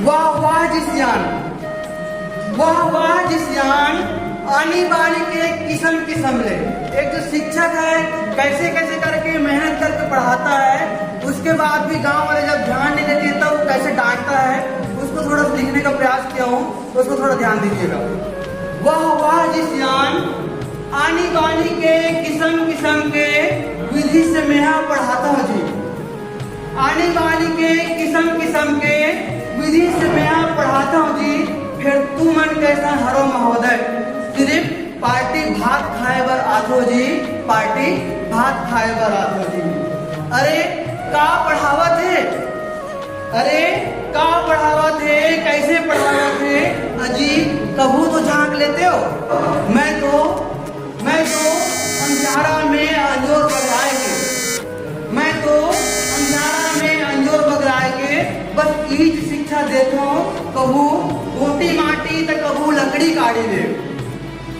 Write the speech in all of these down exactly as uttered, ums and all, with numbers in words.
वाह वाह जी सियान, वाह वाह जी सियान। आनी बानी के किसम किसम ले एक जो शिक्षक है, कैसे कैसे करके मेहनत करके पढ़ाता है, उसके बाद भी गांव वाले जब ध्यान नहीं देते तब वो कैसे डांटता है, उसको थोड़ा लिखने का प्रयास किया हूँ, उसको थोड़ा ध्यान दीजिएगा। वाह वाह जी सियान, आनी बानी के किसम किसम के विधि से मेहा पढ़ाता हूँ जी। आनी बानी के किसम किसम के विधि से मेहा पढ़ाता हूँ जी। फिर तुमन कैसन हरो महोदय, सिर्फ पार्टी भात खाए बर आथो जी, पार्टी भात खाए बर आथो जी। अरे का पढ़ावत हे, अरे का पढ़ावत हे, कैसे पढ़ावत हे? अजी कभू तो झांक लेते हो। मैं तो मैं तो अंधियारा में अंजोर बगराए के, मैं तो अंधियारा में अंजोर बगराए के बस इही शिक्षा देथों। कभू गोटी माटी त कभू लकड़ी काढ़ी ले,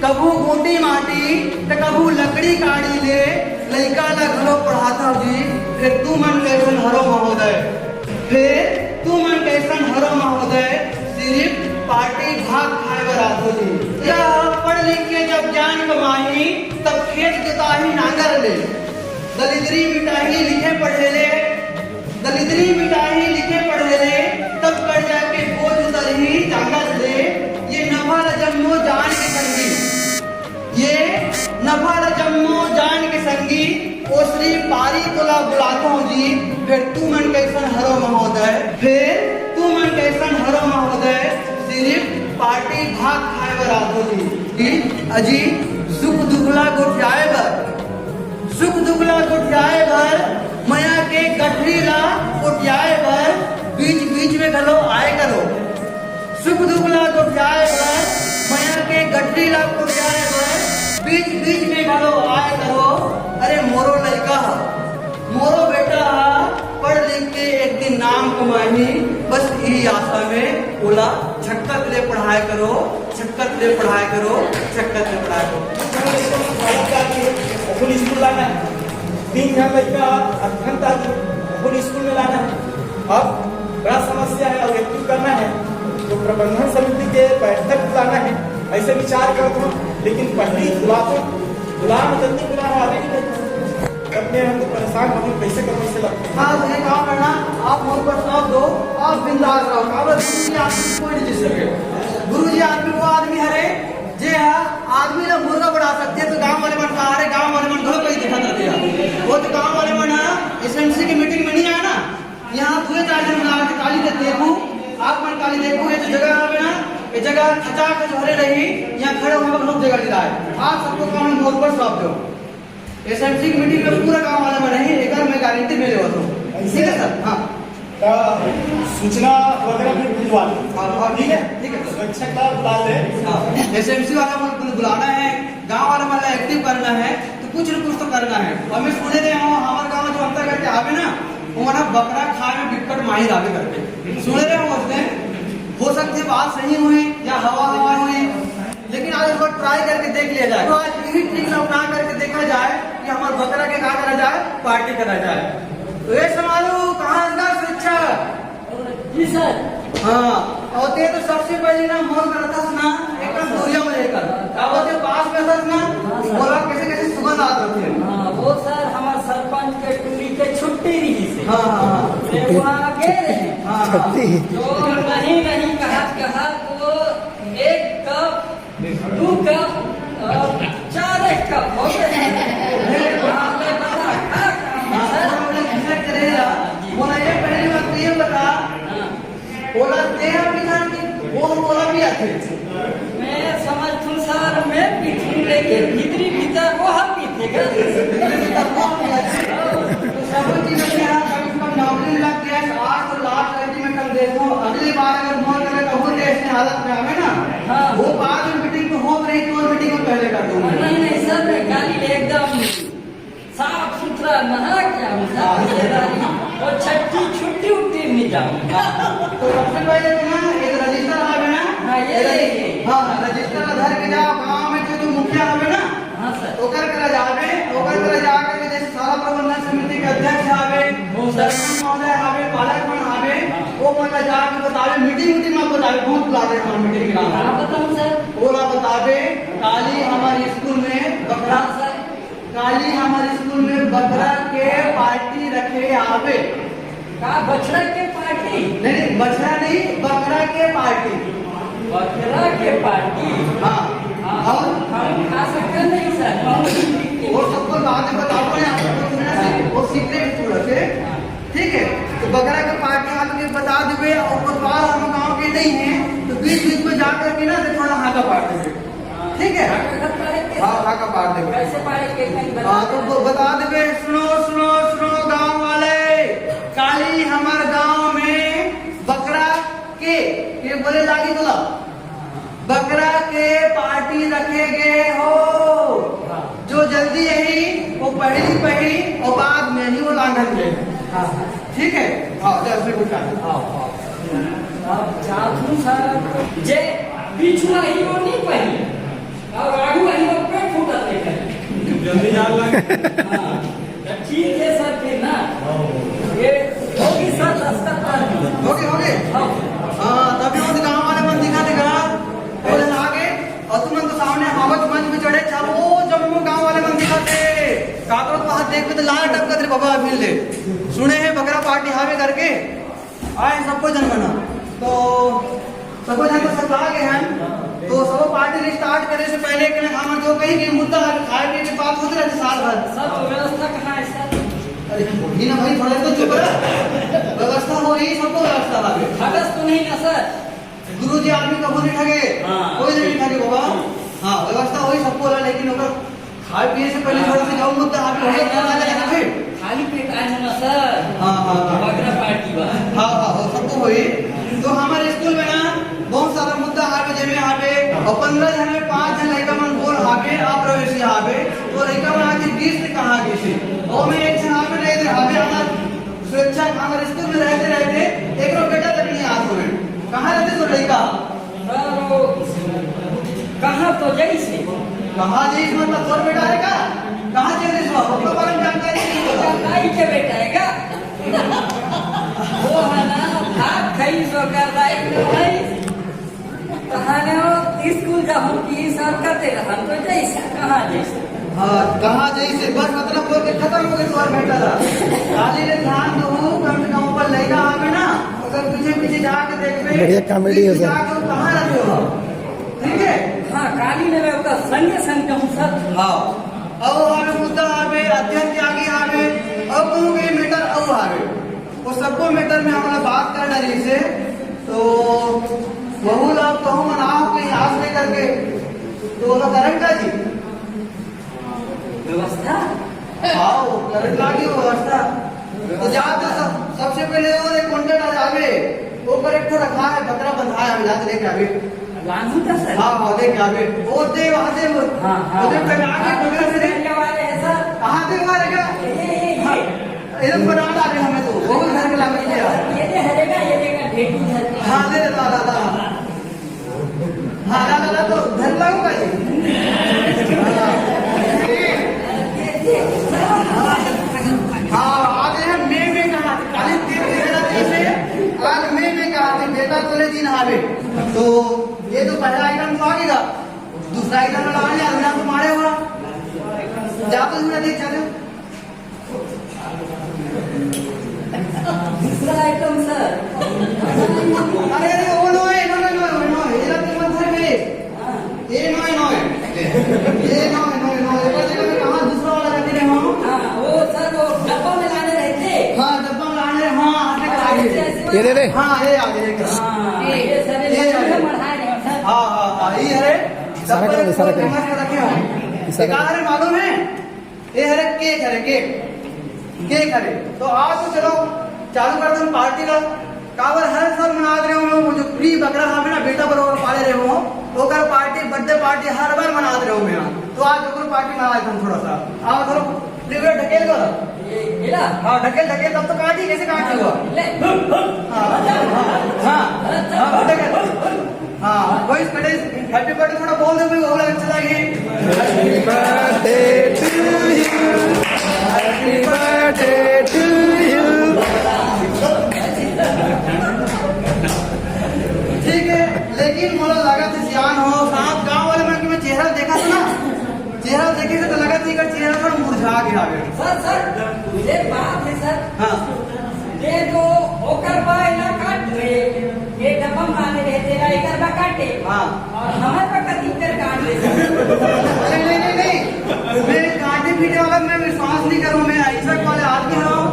कभू गोटी माटी त कभू लकड़ी काढ़ी ले, लइका ला घलो पढ़ाथव जी। फिर तुमन कैसन हरो महोदय, फिर तुमन कैसन हरो महोदय, सिर्फ पार्टी भात खाए बर आथो जी। या पढ़ लिख के जब ज्ञान कमाही, तब खेत जोताही नांगर ले। दलिद्री मिटाही लिखे पढ़े ले, दलिद्री मिटाही लिखे पढ़े ले, तब कर्जा के बोझ उतरही जांगर ले। ये नफा ल जम्मो जान के संगी, ये नफा ल जम्मो जान के संगी, ओसरी पारी तोला बुलाथों जी। फिर तुमन कैसन हरो महोदय, फिर तुमन कैसन हरो महोदय, सिर्फ पार्टी भात खाए बर आथो जी। अजी सुख दुख ला गोठियाए बर, सुख दुख ला गोठियाए बर, मया के गठरी ला गोठियाए बर बीच बीच में घलो आए करो। सुख दुख ला गोठियाए बर, मया के गठरी ला गोठियाए बर बीच बीच में घलो आए करो। अरे मोरो लइका ह, मोरो बेटा ह पढ़ लिख के एक दिन नाम कमाही, बस इही आशा में ओला छक्कत ले पढ़ाए करो, छक्कत ले पढ़ाए करो, छक्कत ले पढ़ाए करो। अपन स्कूल लाना है, तीन झन लइका अखन तक अपन स्कूल में लाना है। अब बड़ा समस्या है और एक्टिव करना है, तो प्रबंधन समिति के बैठक बुलाना है, ऐसे विचार करत हूँ। लेकिन पहली बुलातो, बुला में जल्दी बुला, आगे नहीं करता। तब मैं हम तो परेशान हो गए, कैसे करूँ, ऐसे लगता है। हाँ, तो ये काम करना, आप मोर पर सौंप दो, आप बिंदास रहो। काबर गुरु जी आदमी कोई नहीं जीत सके। गुरु जी आदमी वो आदमी हरे, जे हा आदमी ला मुर्गा बना सकते, तो गांव वाले मन कहा, अरे गांव वाले मन घलो कहीं दिखा देते हैं। वो तो गांव वाले मन हा एसएमसी की मीटिंग में नहीं आया ना, यहाँ दुए चार झन मिला के काली दे देखू, आप मन काली देखू, ये जो जगह हवे ना, ये जगह खचा खच भरे रही, यहाँ खड़े होने का लोग जगह नहीं रहा है। आप सबको काम मोर पर सौंप दो। एसएमसी की मीटिंग में पूरा गांव वाले मन रही, एकर मैं गारंटी में लेवत हूँ। ठीक है सर? हाँ। का सूचना वगैरह भी भिजवा दो। हाँ, हाँ, ठीक है? ठीक है सर। सुरक्षा का बुला ले। हाँ, एसएमसी वाला मन को बुलाना है, गांव वाले मन ला एक्टिव करना है, तो कुछ न कुछ तो करना है। और मैं सुने रहे हूँ, हमारे गांव जो अंतर्गत आवे ना, वो ना बकरा खाए में बिकट माहिर आवे करके। सुने रहे हूँ उसने, हो सकते बात सही हुई या हवा हवा हुई, लेकिन आज एक बार ट्राई करके देख लिया जाए। तो आज यही ट्रिक अपना करके देखा जाए कि हमारे बकरा के का करा जाए, पार्टी करा जाए। तो ये समारोह कहाँ अंदर शिक्षा? जी सर। हाँ, और ते तो सबसे पहले ना मोर करता ना एकदम दूरिया में लेकर, अब ते पास में था ना, बोला कैसे कैसे सुगंध आत रहिथे। हाँ, वो सर हमारे सरपंच के टूरी के छुट्टी रही से। हाँ, हाँ, हाँ। ते वहाँ गए रहे। हाँ, हाँ। छुट्टी। तो नहीं, नहीं, कहा, कहा तो एक कप, दो कप, और चार एक कप हो गए। हाँ, तो हम लोग ऐसा करेगा, बोला, ये पहली बात तो ये बता, हाँ। ओला तेहा पीथन कि वो ओला पियाथे? मैं समझथूं सर, मैं पीथूं, लेकिन भीतरी भीतर वो हा पीथे गा। तो सब चीज में यहाँ कम से कम नौकरी लग गया, आज तो लास्ट गलती में कम देखो, अगली बार अगर मोर करे तो वो देश में हालत में आवे ना, हाँ। वो बाद में मीटिंग तो हो रही तो मीटिंग में पहले कर दूंगा। नहीं, नहीं सर, मैं गाली एकदम साफ सुथरा नहा के हम साफ से राजी। और छट्टी छुट्टी उट्टी नहीं जाऊंगा। तो सबसे पहले तो ना एक रजिस्टर आवे ना। हाँ, ये ये रजि-, देखिए। हाँ, रजिस्टर ला धर के जाओ, गांव में जो, जो मुखिया आवे ना, हाँ सर। ओकर करा जावे, ओकर करा जाके जैसे शाला प्रबंधन समिति के अध्यक्ष आवे, वो सर। सरपंच महोदय आवे, पालक मन आवे, वो मन ला जाके बतावे, मीटिंग, मीटिंग में बतावे, बहुत बुला रहे हैं मीटिंग के नाम। हाँ, बताओ सर। ओला बतावे, काली हमारे स्कूल में बकरा, हाँ, सर। काली हमारे स्कूल में बकरा के पार्टी रखे आवे। का बछड़ा के पार्टी? नहीं, नहीं, बछड़ा नहीं, बकरा के पार्टी। बकरा के पार्टी? हाँ। हाँ, और? हम खा सकते नहीं सर, हम वो सबको बाद में बताओ, मैं आपको कुछ ना, वो सीक्रेट थोड़ा से। हाँ। ठीक है, तो बकरा के पार्टी आप के बता देबे और कोतवाल हम गांव के नहीं है, तो बीच बीच में जा करके ना तो थोड़ा हाका पार देबे। ठीक है? हाँ, हाका पार देबे। कैसे पारे के कहीं बता हाँ, तो दो। ब-, बता देबे, सुनो, सुनो, सुनो गांव वाले, काली हमार गांव में बकरा के, ये बोले लागी बोला, बकरा के पार्टी रखे गए हो, जो जल्दी यही वो पहली पहली और बाद में ही वो लांघन गए। हाँ, ठीक है। हाँ, जय श्री गुरु। हाँ, हाँ। अब जाथू सर, जे पीछू ही वो नहीं पहली और आगू ही वो पेट फूटा देखे। जल्दी जान लगे। हाँ। ठीक है सर, फिर ना। ये होगी सर, दस्तक पर। होगी, होगी। हाँ। हाँ, तभी वो गांव वाले मन दिखा देगा। वो जन आगे, और तुम उनको सामने हावज मंच में चढ़े, चाहे वो जब वो गांव वाले मन दिखाते, काकरो तो हाथ देख के तो लाल टपकत रे बाबा, मिल ले। सुने हैं बकरा पार्टी हावे करके, आए सबको जन बना। तो सबो झन तो सकला गे हन, तो सबो पार्टी स्टार्ट करे से पहले के ना हमर जो कहीं के मुद्दा है, खाए पीए के बात होत रहते साल भर। सर, तो व्यवस्था कहाँ है सर? अरे, वही ना भाई, थोड़ा तो चुप रह। व्यवस्था हो रही, सबको व्यवस्था लागे। ठगस तो नहीं ना सर? गुरु जी आदमी कबो नहीं ठगे, हाँ। कोई नहीं ठगे बाबा। हाँ, व्यवस्था हो रही सबको ला, लेकिन ओकर खाए पिए से पहले थोड़ा सा जाओ मुद्दा, आप लोग खाना वाला है ना फिर? खाली पेट आए ना सर। हाँ, हाँ, हाँ। बकरा पार्टी बा। हाँ, हाँ, हो, सबको होई। तो हमारे स्कूल में ना बहुत सारा मुद्दा हावे, जेमे हावे, और पंद्रह जन में पाँच जन लड़का मन बोल हावे, अप्रवेशी हावे, तो लड़का मन आके बीस से कहा बीस से। और मैं एक जन हावे, नहीं दे हावे, हमारे सुरक्षा, हमारे स्कूल में रहते, रहते, एक बेटा तक नहीं आ सके। कहाँ रहते तो लड़का? सर, वो कहाँ तो जैसे? कहाँ जैसे मतलब तोर बेटा है का? कहाँ चल रही सो? अपना बारे में जानकारी नहीं होता। दाई के बेटा है का? वो है ना, भात खाई सो का दाई के भाई। कहाँ ने वो स्कूल जाऊँ कि सर कहते हम तो जैसे, कहाँ जैसे? हाँ, कहाँ जैसे बस मतलब बोल के खत्म हो गए तुम्हारे बेटा ला। खाली ले ध्यान दो, कम से कम ऊपर लइका आवे ना, अगर पीछे पीछे जाके देखबे, बढ़िया कॉमेडी है सर। जाके कहाँ रहते हो? ठीक है? हाँ, काली ने मैं ओकर संगे संग कहूँ सर। हाँ, अब हमें मुद्दा आवे, अध्ययन के आगे आवे, अब कहूँ कि मैटर अब आवे। वो सबको मैटर में हमारा बात करना रही से, तो वहू लोग कहूँ मनाओ कहीं आस लेकर के, तो वो लोग करेंगे जी। व्यवस्था? हाँ, वो करंट लागी व्यवस्था। तो जा तो सब, सबसे पहले वो एक कॉन्ट्रैक्ट आ जावे, वो पर एक ठो रखा है, बकरा बंधा है, हम जाके लेके आवे। लानू का सर? हाँ, हाँ, लेके आवे। वो दे, वहाँ दे, वो। हाँ, हाँ। वो दे, पहले आगे बकरा से दे। ये वाले हैं सर। कहाँ दे, वहाँ रहेगा? ये, ये, ये। हाँ। इधर बना डाले हमें तो, वो भी घर के लागे। ये दे, हरेगा, ये देगा, ढेटू घर के। हाँ, दे, ला, ला, ला। हाँ, ला, ला, ला, तो धन लागू का जी? हाँ, आज है मैं, मैं कहा, खाली तीन दिन रहते से, आज मैं, मैं कहा, बेटा तोरे दिन आवे। तो ये तो पहला आइटम तो आ गया। दूसरा आइटम लगा लिया, अगला तो मारे हुआ। जा तो दूसरा देख, जा दे। दूसरा आइटम सर। अरे, अरे, वो नो है, नो, नो, नो, नो, ये रहा तुम्हारा घर में। ये नो है, नो है। ये नो है, नो है, नो है। एक बार देखो, मैं कहाँ दूसरा वाला रख रहे हो? हाँ, वो सर, वो डब्बा में लाने रहते। हाँ, डब्बा में लाने, हाँ, हाथ में हाँ, आगे। ऐसे, ऐसे ये दे दे। हाँ, ये आगे, ये आगे। हाँ, ये सर, ये ये आगे। बढ़ा रहे हैं सर। हाँ, हाँ, हाँ, ये है। सारा कर दे, सारा कर दे। डब्बा में रखे हो। ये सारा ये कहाँ है, मालूम है? ये हरे केक हरे, केक। केक हरे। तो आज तो चलो चालू कर दो पार्टी ला। काबर हर साल मनात रहे हो, वो जो फ्री बकरा हवे ना, बेटा बरोबर पाले रहे हो, ओकर पार्टी, बर्थडे पार्टी हर बार मनात रहे हो मैं। तो आज ओकर पार्टी मना देथन थोड़ा सा। आओ थोड़ा प्लेट ढकेल दो। ये, ये ला। हाँ, ढकेल, ढकेल, तब तो काटी, कैसे काटी हुआ? ले। हाँ, हाँ, हाँ, हाँ, ढकेल। हाँ, वही कटे, हैप्पी बर्थडे थोड़ा बोल दे, भाई, वो वाला अच्छा लगे। Happy birthday to you, happy birthday to you। लेकिन मोला लगत हे सियान हो साहब, गांव वाले मन के मैं चेहरा देखत ना, चेहरा देखे से तो लगत हे कि चेहरा थोड़ा मुरझा के आवे। सर, सर, ये बात है सर। हाँ। ये तो ओकर बा एला काट रहे, ये डब्बा में आने रहे, तेरा एकर बा काटे। हाँ। और हमर बा कतिक कर काट ले सर। अरे नहीं, नहीं, नहीं, मैं काटे पीटे वाला मैं विश्वास नहीं करूँ। मैं अहिंसक वाले आदमी हूँ,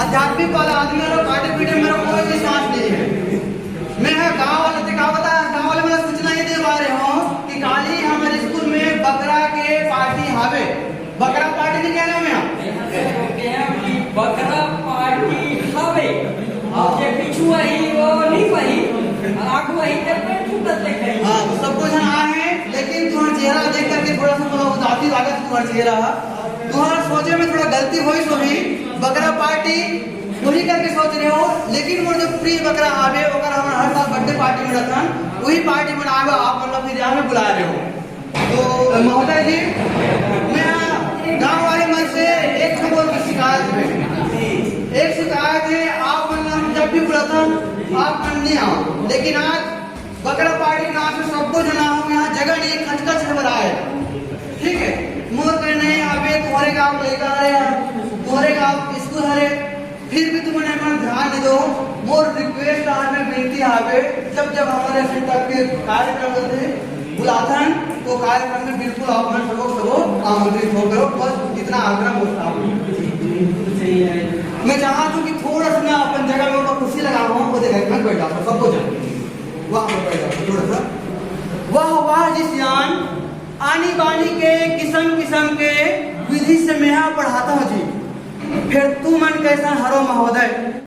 आध्यात्मिक वाला आदमी हूँ, काटे पीटे में मेरा कोई विश्वास नहीं है। मैं ह गांव वाले से का बता, गांव वाले मन सूचना ये दे पा रहे हो कि काली हमारे स्कूल में बकरा के पार्टी हावे। बकरा पार्टी नहीं कहना मैं। बकरा पार्टी हावे। और जे पीछू आही वो नहीं पाही, और आगू आही जब पेट फूटत ले गई। हाँ, तो सब कुछ हाँ है, लेकिन तुम्हारा चेहरा देख करके थोड़ा सा थोड़ा उदासी लागत तुम्हारा चेहरा। तुम्हारा सोचे में थोड़ा गलती होई सो भी, बकरा पार्टी वही करके सोच रहे हो, लेकिन वो जो प्रिय बकरा आवे, ओकर हम हर साल बर्थडे पार्टी में रहथन, वही पार्टी में आवे, आप मतलब फिर यहाँ में बुला रहे हो। तो महोदय जी, मैं गांव वाले मन से एक ठो मोर शिकायत है, एक शिकायत है, आप मतलब जब भी बुलाथन, आप मन नहीं आओ, लेकिन आज बकरा पार्टी के नाम से सबको जना हो, यहाँ जगह नहीं, खचखच है बड़ा है, ठीक है। मोर कहे नहीं, अबे तोहरे गांव लड़का हरे, तोहरे गांव स्कूल हरे, फिर भी तुमन एमन ध्यान नहीं दो। मोर रिक्वेस्ट हावे, विनती हावे, जब जब हमारे ऐसे तक के कार्यक्रम होते बुलाथन, तो कार्यक्रम में बिल्कुल आप मन सबो सबो आमंत्रित हो करो। बस इतना आग्रह मोर से। मैं चाहत हूँ कि थोड़ा सा ना अपन जगह में ऊपर कुर्सी लगा हुआ, वो जगह में बैठा था, सबको जान वहाँ पर बैठा था थोड़ा सा। वाह वाह जी सियान, आनी बानी के किसम किसम के विधि से मेहा पढ़ाता हूँ जी। फिर तू मन कैसा हरो महोदय,